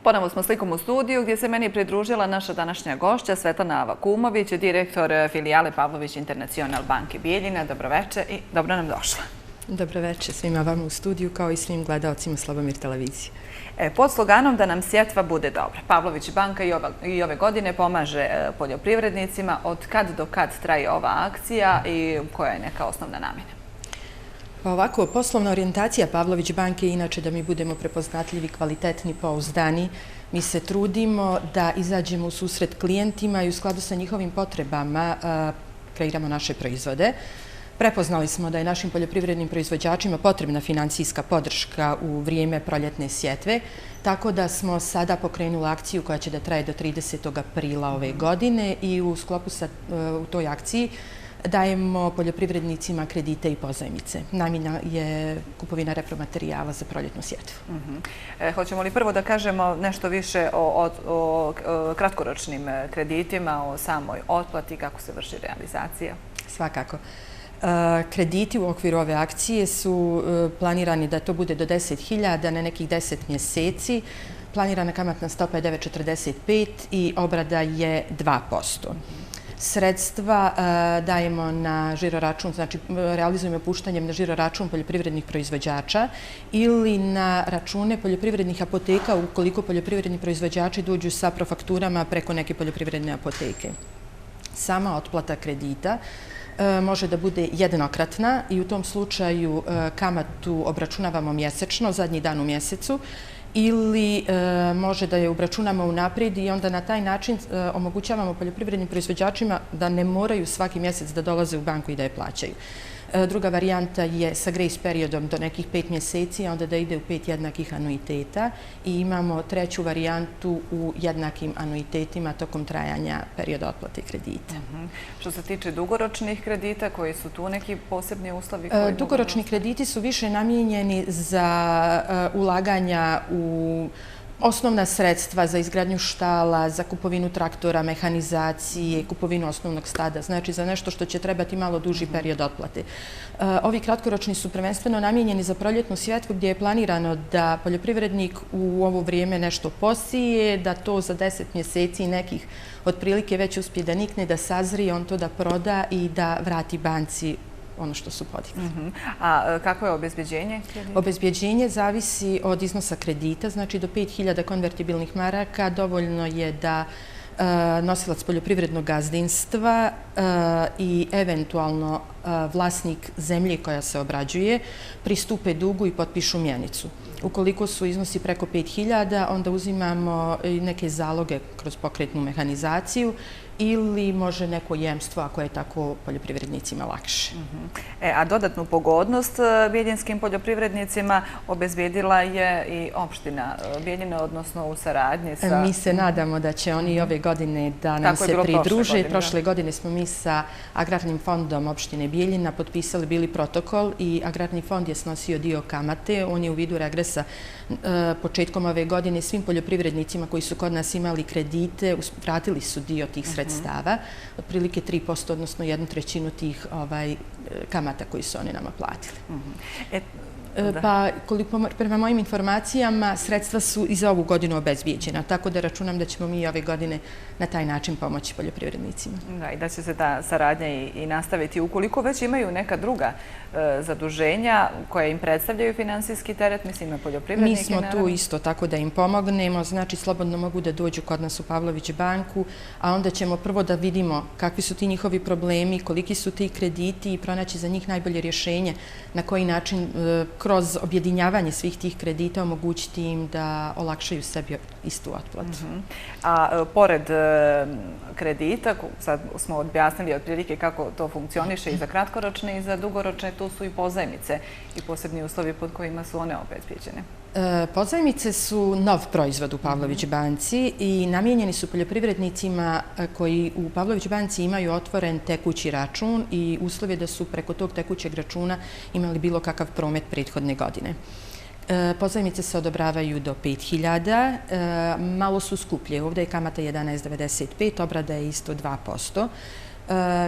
Ponovo smo slikom u studiju gdje se meni pridružila naša današnja gošća Svetlana Vakumović, direktor filijale Pavlović International banke Bijeljina. Dobroveče i dobro nam došla. Dobroveče svima vama u studiju kao i svim gledalcima Slobomir televizije. Pod sloganom da nam sjetva bude dobra. Pavlović banka i ove godine pomaže poljoprivrednicima. Od kad do kad traje ova akcija i koja je neka osnovna namjena? Pa ovako, poslovna orijentacija Pavlović banke je inače da mi budemo prepoznatljivi, kvalitetni, pouzdani. Mi se trudimo da izađemo u susret klijentima i u skladu sa njihovim potrebama kreiramo naše proizvode. Prepoznali smo da je našim poljoprivrednim proizvođačima potrebna financijska podrška u vrijeme proljetne sjetve, tako da smo sada pokrenuli akciju koja će da traje do 30. aprila ove godine i u sklopu u toj akciji dajemo poljoprivrednicima kredite i pozajmice. Namjena je kupovina repromaterijala za proljetnu sjetvu. Hoćemo li prvo da kažemo nešto više o kratkoročnim kreditima, o samoj otplati, kako se vrši realizacija? Svakako. Krediti u okviru ove akcije su planirani da to bude do 10.000 na nekih 10 mjeseci. Planirana kamatna stopa je 9,45 i obrada je 2%. Sredstva dajemo na žiroračun, znači realizujemo puštanjem na žiroračun poljoprivrednih proizvođača ili na račune poljoprivrednih apoteka ukoliko poljoprivredni proizvođači dođu sa profakturama preko neke poljoprivredne apoteke. Sama otplata kredita može da bude jednokratna i u tom slučaju kamatu obračunavamo mjesečno, zadnji dan u mjesecu, ili može da je obračunamo unaprijed i onda na taj način omogućavamo poljoprivrednim proizvođačima da ne moraju svaki mjesec da dolaze u banku i da je plaćaju. Druga varijanta je sa grace periodom do nekih 5 mjeseci, a onda da ide u 5 jednakih anuiteta i imamo treću varijantu u jednakim anuitetima tokom trajanja perioda otplate kredita. Što se tiče dugoročnih kredita, koji su tu neki posebni uslovi? Dugoročni krediti su više namijenjeni za ulaganja u osnovna sredstva za izgradnju štala, za kupovinu traktora, mehanizacije, kupovinu osnovnog stada, znači za nešto što će trebati malo duži period otplate. Ovi kratkoročni su prvenstveno namijenjeni za proljetnu sjetvu gdje je planirano da poljoprivrednik u ovo vrijeme nešto posije, da to za 10 mjeseci nekih otprilike već uspije da nikne, da sazrije, on to da proda i da vrati banci ono što su podigli. A kako je obezbjeđenje kredita? Obezbjeđenje zavisi od iznosa kredita, znači do 5.000 konvertibilnih maraka dovoljno je da nosilac poljoprivrednog gazdinstva i eventualno vlasnik zemlje koja se obrađuje pristupe dugu i potpišu mjenicu. Ukoliko su iznosi preko 5.000, onda uzimamo neke zaloge kroz pokretnu mehanizaciju ili može neko jemstvo ako je tako poljoprivrednicima lakše. A dodatnu pogodnost bijeljinskim poljoprivrednicima obezbijedila je i opština Bijeljina, odnosno u saradnji sa... Mi se nadamo da će oni ove godine da nam se pridruže. Prošle godine smo mi sa Agrarnim fondom opštine Bijeljina potpisali bili protokol i Agrarni fond je snosio dio kamate. On je u vidu regresa početkom ove godine svim poljoprivrednicima koji su kod nas imali kredite, vratili su dio tih sredstava, otprilike 3%, odnosno 1/3 tih kamata koji su oni nama platili. Pa, prema mojim informacijama, sredstva su i za ovu godinu obezbijeđena, tako da računam da ćemo mi ove godine na taj način pomoći poljoprivrednicima. Da, i da će se ta saradnja i nastaviti. Ukoliko već imaju neka druga zaduženja koja im predstavljaju finansijski teret, mislim na poljoprivrednike. Mi smo tu isto tako da im pomognemo, znači slobodno mogu da dođu kod nas u Pavlović banku, a onda ćemo prvo da vidimo kakvi su ti njihovi problemi, koliki su ti krediti i pronaći za njih najbolje rješenje, na koji način kroz objedinjavanje svih tih kredita omogućiti im da olakšaju sebi istu otplatu. A pored kredita, sad smo objasnili otprilike kako to funkcioniše i za kratkoročne i za dugoročne, tu su i pozajmice i posebni uslovi pod kojima su one obezbijeđene. Pozajmice su nov proizvod u Pavlović banci i namijenjeni su poljoprivrednicima koji u Pavlović banci imaju otvoren tekući račun i uslov je da su preko tog tekućeg računa imali bilo kakav promet prethodne godine. Pozajmice se odobravaju do 5.000, malo su skuplje. Ovdje je kamata 11,95, obrada je isto 2%.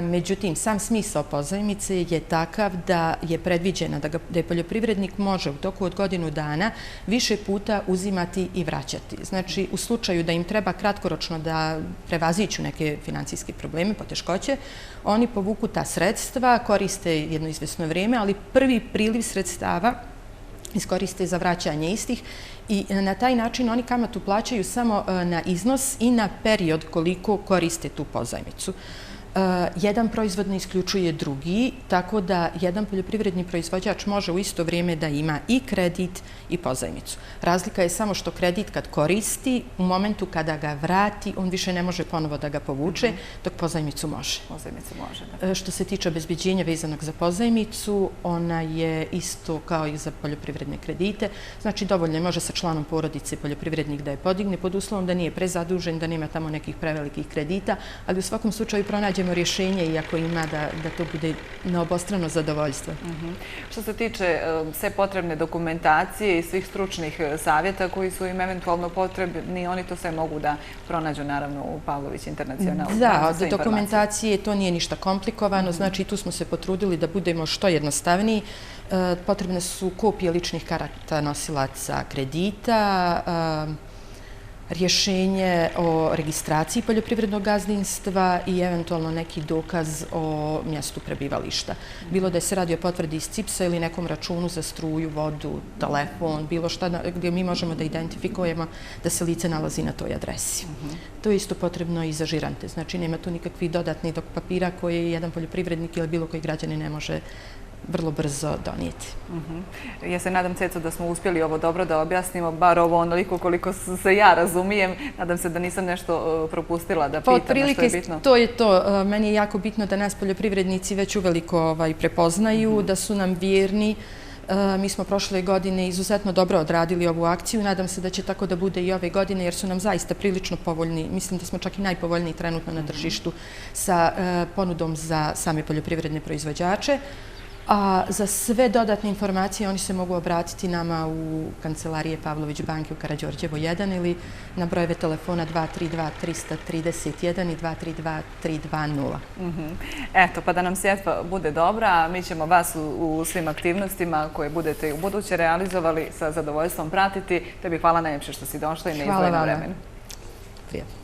Međutim, sam smisao pozajmice je takav da je predviđena da je poljoprivrednik može u toku od godinu dana više puta uzimati i vraćati. Znači, u slučaju da im treba kratkoročno da prevaziću neke financijske probleme, poteškoće, oni povuku ta sredstva, koriste jedno izvesno vrijeme, ali prvi priliv sredstava iskoriste za vraćanje istih i na taj način oni kamatu plaćaju samo na iznos i na period koliko koriste tu pozajmicu. Jedan proizvod ne isključuje drugi, tako da jedan poljoprivredni proizvođač može u isto vrijeme da ima i kredit i pozajmicu. Razlika je samo što kredit kad koristi, u momentu kada ga vrati, on više ne može ponovo da ga povuče, dok pozajmicu može. Pozajmicu može, da. Što se tiče obezbeđenja vezanog za pozajmicu, ona je isto kao i za poljoprivredne kredite. Znači, dovoljno je može sa članom porodice poljoprivrednik da je podigne pod uslovom da nije prezadužen, da nema tamo nekih prevelikih kredita, ali u svakom slučaju pronađemo rješenje, iako ima da to bude na obostrano zadovoljstvo. Što se tiče sve potrebne dokumentacije i svih stručnih savjeta koji su im eventualno potrebni, oni to sve mogu da pronađu naravno u Pavlović Internacionalu. Da, od dokumentacije to nije ništa komplikovano, znači tu smo se potrudili da budemo što jednostavniji. Potrebne su kopije ličnih karata nosilaca kredita, rješenje o registraciji poljoprivrednog gazdinstva i eventualno neki dokaz o mjestu prebivališta. Bilo da se radi o potvrdi iz CIPS-a ili nekom računu za struju, vodu, telefon, bilo šta gdje mi možemo da identifikujemo da se lice nalazi na toj adresi. To je isto potrebno i za žirante. Znači, nema tu nikakvih dodatnih papira koje jedan poljoprivrednik ili bilo koji građanin ne može vrlo brzo donijeti. Ja se nadam, Ceco, da smo uspjeli ovo dobro da objasnimo, bar ovo onoliko koliko se ja razumijem. Nadam se da nisam nešto propustila da pitam, što je bitno. To je to. Meni je jako bitno da nas poljoprivrednici već uveliko prepoznaju, da su nam vjerni. Mi smo prošle godine izuzetno dobro odradili ovu akciju. Nadam se da će tako da bude i ove godine, jer su nam zaista prilično povoljni. Mislim da smo čak i najpovoljniji trenutno na tržištu sa ponudom za same poljoprivredne proizvođače. A za sve dodatne informacije oni se mogu obratiti nama u kancelarije Pavlović banke u Karađorđevo 1 ili na brojeve telefona 232 331 i 232 320. Eto, pa da nam sjetva bude dobra, a mi ćemo vas u svim aktivnostima koje budete i u buduće realizovali sa zadovoljstvom pratiti. Tebi hvala najljepše što si došla i na izdvojeno vremenu. Hvala vam.